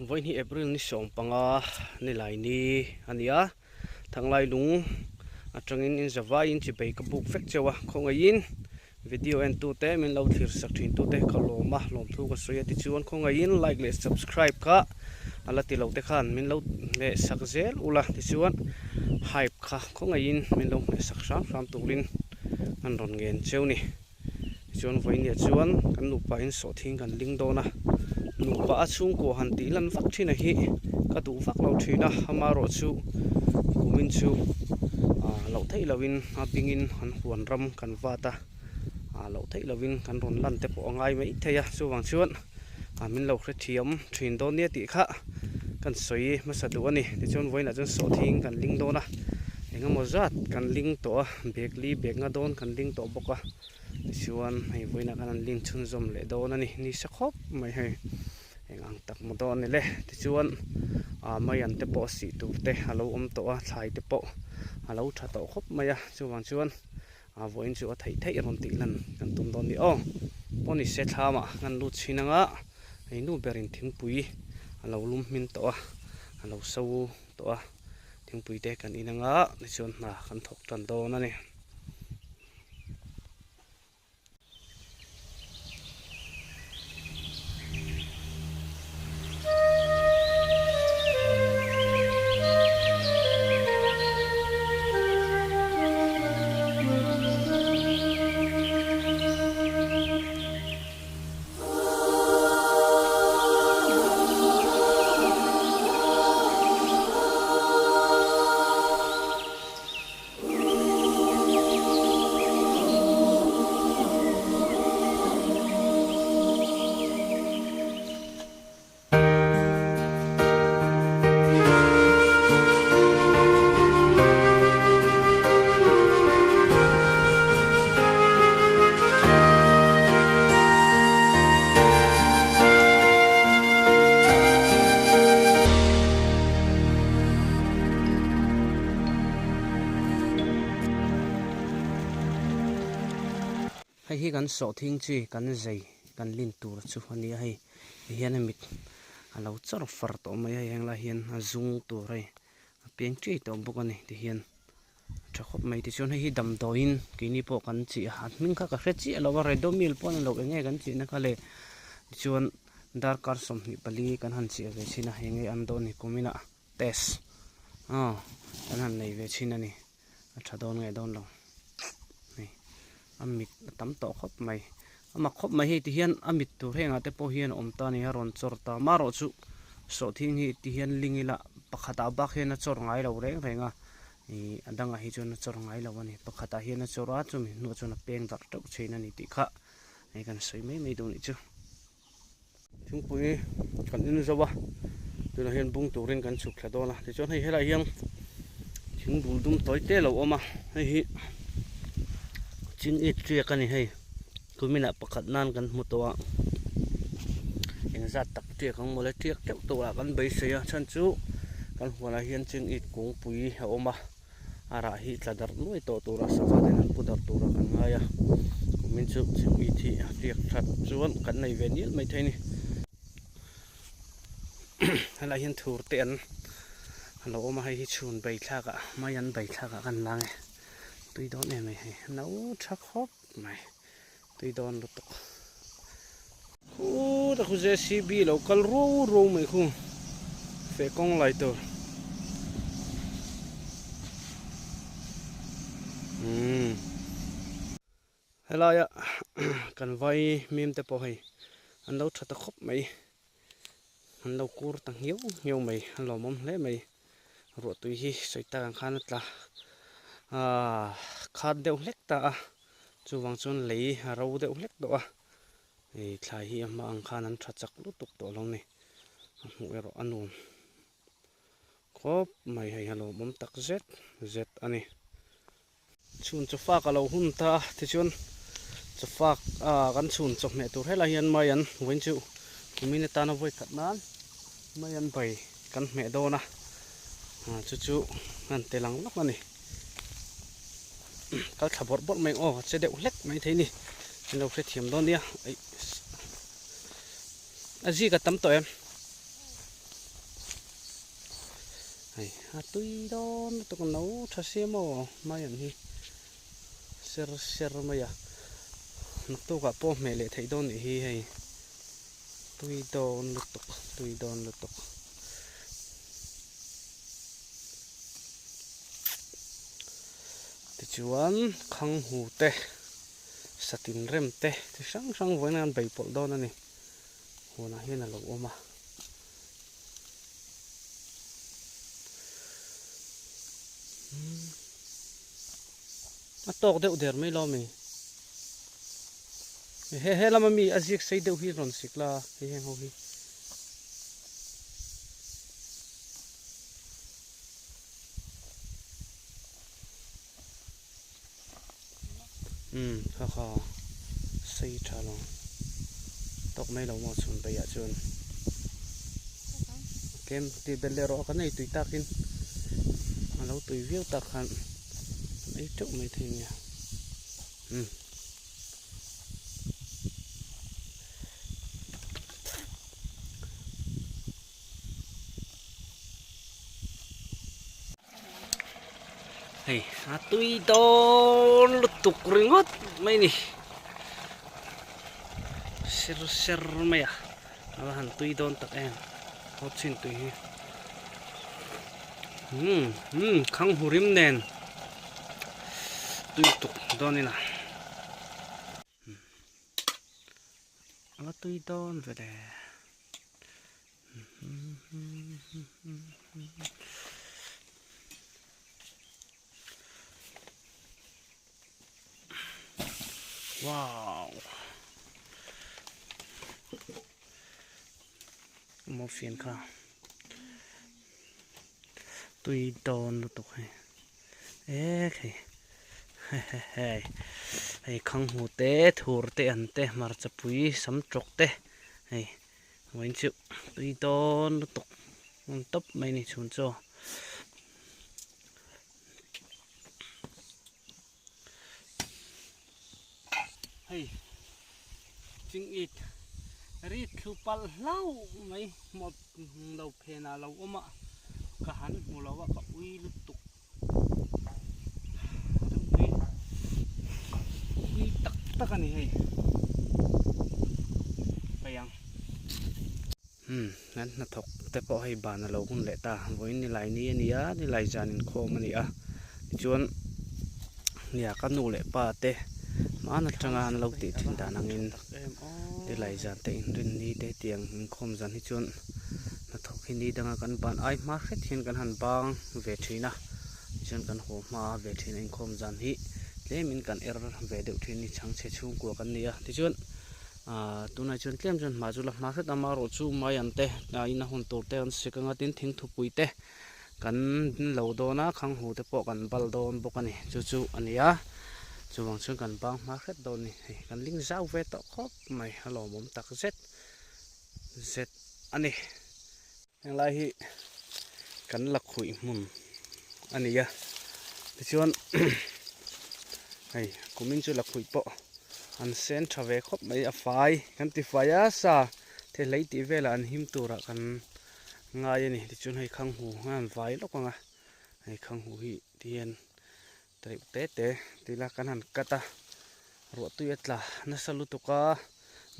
Vawiin hi April ni 15 nilai ni a ni a, Thanglai lung atangin in zavaiin chibei ka buk vek cheu a, khawngaihin video en tute min lo thlir sak thin tute ka lawm a, lawmthu ka sawi a tichuan khawngaihin like leh subscribe kha a la ti lo te khan min lo hmeh sak zel ula tichuan hype kha khawngaihin min lo hmeh sak hram hram turin an rawn ngen cheu ni. Tichuan vawinia chuan kan nupa in sawhthing kan ling dawn a, nupa a chhungkua han tih lan vak thin a hi ka duh vak lo thin a, amaherawh chu kumin chu ah loh theih lohin a bingin an huan ram kan vat a, ah loh theih lohin kan rawn lan te pawh a ngai mai thei a, chuvang chuan ah min lo hrethiam thin dawn nia tih kha kan sawi hmasa duh a ni. Tichuan vawiinah chuan sawhthing kan ling dawn a, engemaw zat kan ling tawh a, bag li bag nga dawn kan ling tawh bawk a, tichuan hei vawiinah khan an ling chhunzawm leh dawn a ni, ni sa khawp mai hei eng ang tak maw dawn a ni le. Tichuan ah maian te pawh sih tur te a lo awm tawh a, thlai te pawh a lo tha tawh khawp mai a, chuvang chuan A vawiin chu a theih theih rawn tih lan kan tum dawn ni aw. Pawh ni se thlamah kan lut chhin anga hei nu berin thingpui a lo lum hmin tawh a, a lo so tawh a, thingpui te kan in anga tichuan hna kan thawk tan dawn a ni. Hei hi kan sawhthing chi kan zei kan lin tur chu a ni a hei ti hian a mit a lo chawr far tawh mai a hei heng lai hian a zung tur hei a piang chiai tawh bawk a ni ti hian a tha khawp mai tichuan hei hi damdawiin keini pawh kan chih a a hming kha ka hre chiah lo a redomil pawh a ni lo eng nge kan chihna kha le tichuan darkar 24 kan han chiah ve chhin a heng nge an dawn ni kuminah. Test aw kan han nei ve chhin a ni a tha dawn nge dawn lo hei a mit a tam tawh khawp mai a mak khawp mai hei ti hian a mit tur hengah te pawh hian a awm ta a ni a rawn chawr ta marawh chu sawhthing hi ti hian ling ila pakhatah bak hian a chawr ngai lo reng reng a ih a dangah hi chuan a chawr ngai lo a ni pakhatah hian a chawr a chumi hnuah chuan a peng darh teuh thin a ni tih kha hei kan sawi mai mai duh nih chu. Thingpui kan in zo a tunah hian bung turin kan chhuk thla dawn a tichuan hei helaiah hian thing bul dum tawi te a lo awm a hei hi chin it riak a ni hei kuminah pakhat nan kan hmu tawh a engzat tak tiak ang mawle tiak teuh tawh ah kan beisei a chhan chu kan huanah hian chin it kungpui a awm a. A rah hi tla darh nuai tawh tura sava ten an pu darh tura kan ngai a, kumin chu chhimui thi a tliak that chuan kan nei ve nial mai thei a ni. Helai hian thur te an lo awm a, hei hi chhun bei thlak ah mai an bei thlak ah kan lang e, tui dawn em mai hei, no tha khawp mai, tui dawn lutuk. Khutah khu JCB lo kal ruau ruau mai khu feh kawng lai tur umm helaia kan vai mim te pawh hei an lo tha ta khawp mai an lo kur ta nghiau nghiau mai a lawmawm hle mai ruahtui hi sawi tak ang khan a tla ah khat deuh hlek ta a chuvang chuan lei a ro deuh hlek tawh a. Hei thlai hi a hma ang khan an tha chak lutuk tawh lo ni a hmuh erawh a nuam khawp mai hei a lawmawm tak zet zet a ni. Chhun chawfak a lo hun ta a tichuan chawfak ah kan chhun chawhmeh tur helai hian mai an vawiin chu kumin atana vawi khat nan mai an bai kan hmeh dawn a chu chu an tel ang lawk a ni. Kal thla bawrh bawrh mai ang aw a che deuh hlek mai thei a ni min lo hrethiam dawn nia aih a zik a tam tawh em. Hei a tui dawn lutuk no tha sia maw mai ang hi ser ser mai a naktukah pawh hmeh leh theih dawn nih hi hei tui dawn lutuk tui dawn lutuk. Tichuan khanghu te satin rem te chi hrang hrang vawiin an bei pawlh dawn a ni huanah hian a lo awm a. A tawk deuh der mai lo mi he he lama mi a zik sei deuh hi rawn sik la hei heng ho hi. Umm kha kha sei tha lo tawk mai lo maw chhun peiah chuan tlem tih belh leh rawh kan ei tui takin a lo tui viau tak khan kan ei teuh mai thei nia umm. Hei a tui dawn lutuk ringawt mai ni ser ser mai a a va han tui dawn tak em hawt chin tui hi umm umm khang hu rim nen tui tuk dawn in a a va tui dawn ve le. Wow. Mo fian kha. Tui dawn lutuk hei. Ek hei. Hei hei khang hmu te thur te an te hmarcha pui sam tawk te hei. Vawiin chu tui dawn lutuk hmun tawp mai ni chhun chu. Hei ching it ri thlu palh hlauh mai hmawt lo phenah lo awm a ka han hmu lo a ka ui lutuk ui ui tak tak a ni hei paih ang umm an hnathawk te pawh hei ban a lo hun leh ta vawiin nilai ni a ni a nilai zan inkhawm a ni a tichuan nia ka nu leh pa te hmaan atanga an lo tih thin dan angin nilai zan te inrinni te tiang inkhawm zan hi chuan hnathawk hi ni danga kan ban ai hma hret hian kan han bang ve thin a tichuan kan haw hma ve thin a inkhawm zan hi tlemin kan er ve deuh thin a ni chhangchhe chhungkua kan ni a tichuan ahh tunah chuan tlem chuan hma chu la hma hret a amaherawh chu mai an te a in a hun tur te an sik anga tin thingthupui te kan lo dawn a khang hu te pawh kan bal dawn bawk a ni chu chu a ni a chuvang chuan kan bang hma hret dawn a ni hei kan ling zau ve tawh khawp mai a lawmawm tak zet zet a ni. Henglai hi kan la khuih hmun a ni a tichuan hei kumin chu la khuih pawh an sen tha ve khawp mai a fai kan ti fai a sa thehlei tih velah an him turah kan ngai a ni tichuan hei khang hu a an vai lawk ang a hei khang hu hi tihian Teuh te te tila kan han cut a, ruahtui a tla nasa lutuk a,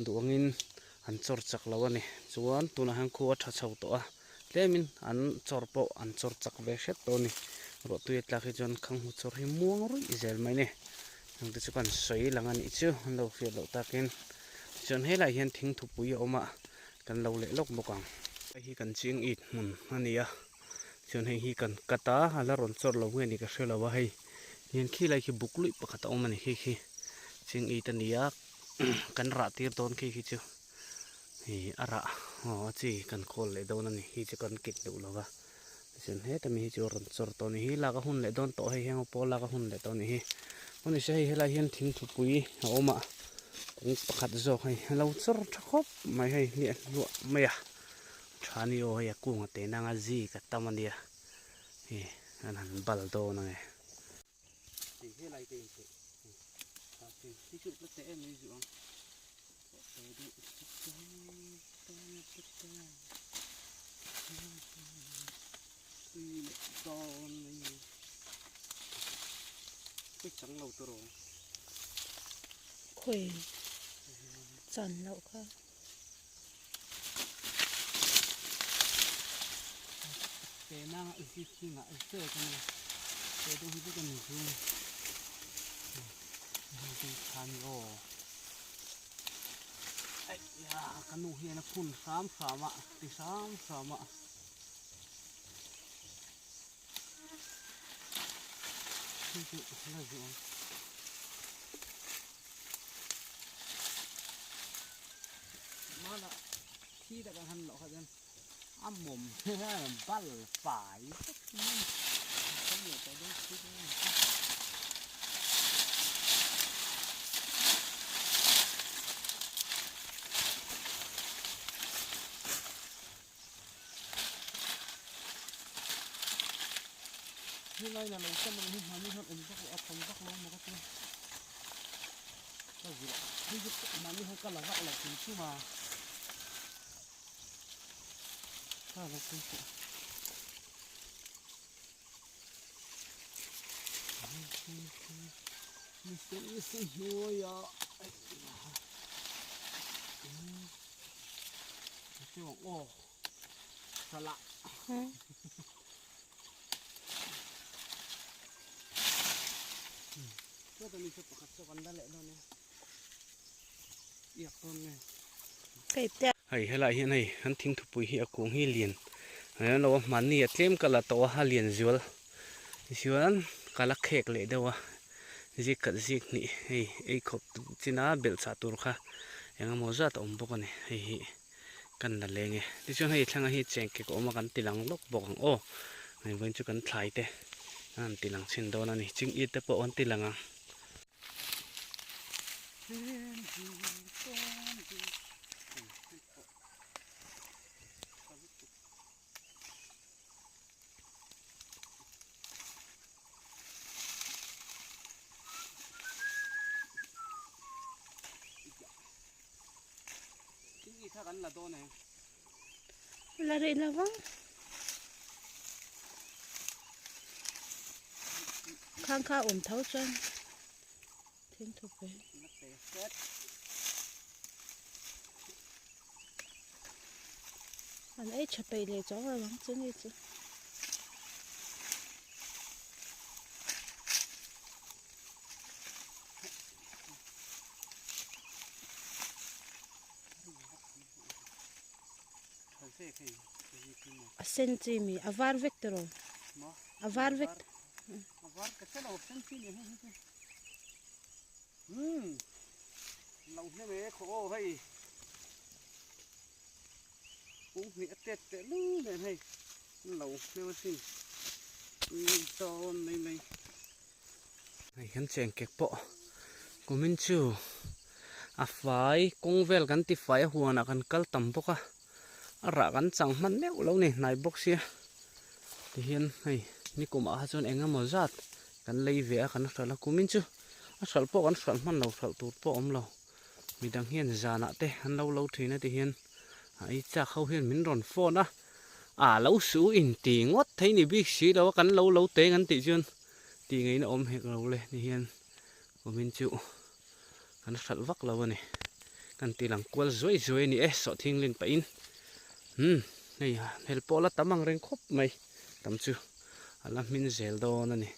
duh angin an chawr chak lo a ni. Chuan tunah hian khu a tha chho tawh a, tlemin an chawr pawh an chawr chak ve hret tawh a ni. Ruahtui a tlak hi chuan khanghu chawr hi muang ruih zel mai a ni. Heng te chu kan sawi lang a nih chu an lo hriat loh takin. Tichuan helaiah hian thingthupui a awm a, kan lo leh lawk bawk ang. Hei hi kan ching it hmun a ni a. Chuan hei hi kan cut a, a la rawn chawrh lo nge ni ka hre lo a hei hian khi lai khi buk luih pakhat a awm a ni khi khi ching it a ni a kan rah tir dawn khi khi chu ih a rah aw a chi kan khawl leh dawn a ni hi chu kan kit duh lo va chuan heta mi hi chu a rawn chawrh tawh a ni hi lak a hun leh dawn tawh hei heng pawh lak a hun leh tawh a ni hi pawn nise hei helai hian thingthupui a awm a kung pakhat zawk hei a lo chawr tha khawp mai hei hliah hluah mai a. Tha ni aw hei a kung a te nang a zik a tam a nia hei an han bal dawn ang e. Hei helai te in theih hei tha chin hi chu la teh em mai zu ang tui leh. chang lo tur aw. Khawi chan loh kha. Pe na zik hi ngah zek a ni. Pe deuh hi chu kan zung. Zing kha ni aw. Aia ka nu hian a phun hram hram a, ti hram hram a. Hei chu la zuh ang. Mana thi tak an han loh kha chuan a mawm bal fai vek mai. Kan leh tawh dawn si dawn a ni. Helai na lo tam ang hi hmani hian awm vak lo a tham vak lo maw ka tia ka zirh hei chu hmani hian ka la vak lo thei chu ma ka la thei chu Mihring nasa hnuaia aw salah Hei helai hian hei an thingthupui hi a kung hi lian lo a hmanni a tlem ka la tawh a a lian zual. Tichuan ka la khek leh deuh a, zik khat zik hnih hei ei khawp china belh chah tur kha eng emaw zat a awm bawk a ni, hei hi kan la leng e. Tichuan hei thlanga hi cheng kek a awm a kan ti lang lawk bawk ang aw, hei vawiin chu kan thlai te an han ti lang chhin dawn a ni, ching it te pawh an ti lang ang. La rih lo vang. Khang kha awm tho chuan thingthupui. An ei tha peih leh chuang lo ang chu ni chu. A sen chi mi a var vek tiraw a var vek. Umm lo hnem e khaw aw hei kung hnih a tet teh lul nen hei lo hnem asin dawn mai mai. Hei kan cheng kek pawh kumin chu a fai kawng vel kan ti fai a huanah kan kal tam bawk a a rah kan chang hman meuh lo ni hnai bawk sia tihian hei nikumah kha chuan eng emaw zat kan lei ve a kan hralh a kumin chu. A hralh pawh kan hralh hman lo hralh tur pawh a awm lo midang hian zanah te an lo lo thin a ti hian a ei chak ho hian min rawn phone a ah lo su in ti ngawt thei ni bik si lo a kan lo lo teng an tih chuan tih ngaihna awm hek lo le ni hian kumin chu kan hralh vak lo a ni kan ti lang kual zuai zuai a ni e sawhthing lin pahin umm hei hel pawh la tam ang reng khawp mai tam chu a la hmin zel dawn a ni.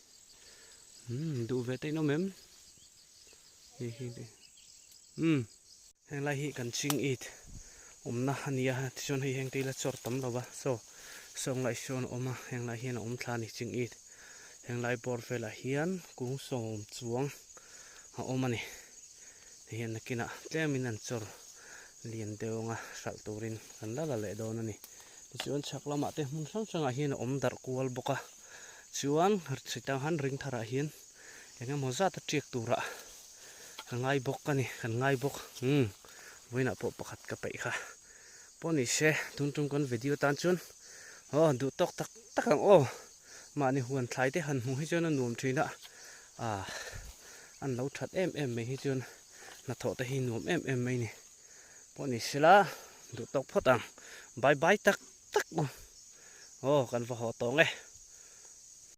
Umm duh ve te in awm em hei hi umm heng lai hi kan ching it awmna a ni a tichuan hei heng te ila chawr tam lo va saw sawng lai sawn a awm a heng lai hian a awm thla a ni ching it heng lai bawr velah hian kung sawm chuang a awm a ni hei hian nakinah tlemin an chawr lian deuh anga hralh turin kan la la leh dawn a ni tichuan chhak lamah te hmun hrang hrangah hian a awm darh kual bawk a. Chuan chutah khan ring tharah hian eng emaw zat a tiak turah ka ngai bawk a ni kan ngai bawk umm vawiinah pawh pakhat ka peih kha pawh ni se tun tum kan video tan chuan aw duh tawk tak tak ang aw mahni huan thlai te han hmuh hi chuan a nuam thin a ah an lo that em em mai hi chuan hnathawh te hi nuam em em mai a ni pawh ni sela duh tawk phawt ang bye bye tak tak u aw kan va haw tawng e.